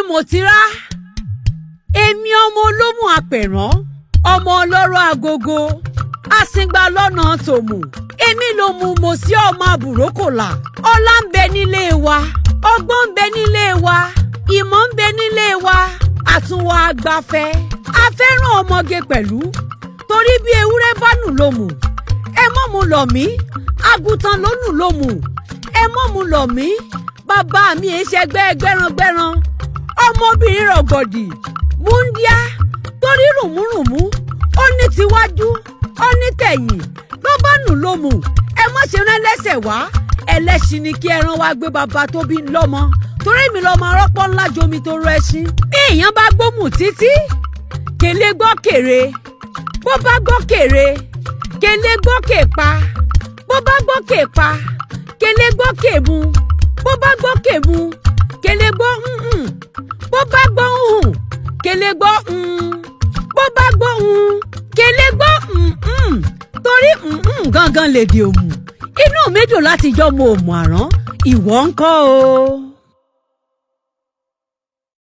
Mòtírá, èmi ọmọ olómù apẹ̀rán, ọmọ ọlọ́rọ̀ agogo àsìngbà lọ́nà tòmù. Èmi ló mú mo sí ọmọ àbúrókòlà. Ọlá ń bẹ nílé wa, ọgbọ́n ń bẹ nílé wa, ìmọ̀ ń bẹ nílé wa, àtúnwá agbáfẹ́ a fẹ́ràn ọmọge pẹ̀lú, torí bí ewúrẹ́ bá nù ló mù, ẹ mọ̀ mú lọ̀ mí, àgùntàn ló nù ló mù, ẹ mọ̀ mú lọ̀ mí. Bàbá mi ẹ ṣẹgbẹ́ gbẹ́rangbẹ́ran, ọmọbìnrin rọ̀gọ̀dì múndíá, torí rùmúrùmú ó ní tiwájú, ó ní tẹ̀yìn, ló bá nù ló mù, ẹ má ṣe rán lẹ́sẹ̀ wá. Ẹlẹ́ṣin ni kí ẹran wá gbé bàbá tó bí lọ́mọ, torí mi lọ́mọ arọ́pọ́ ńlá jomi tó rọ ẹṣin. Bí èèyàn bá gbómù títí, kèlé gbọ́ kèrè, bó bá gbọ́ kèrè, kèlé gbọ́ kèpa, bó bá gbọ́ kèpa, kèlé gbọ́ kèmu, bó bá gbọ́ kèmu, kèlé gbọ́ hùn, bó bá gbọ́ hùn, kèlé gbọ́ hùn, bó bá gbọ́ hùn, kèlé gbọ́ hùn, torí hùn gangan lèdè òmù. Inú mi dùn láti jọ́ mo òmù àrán. Ìwọ ńkọ́ o?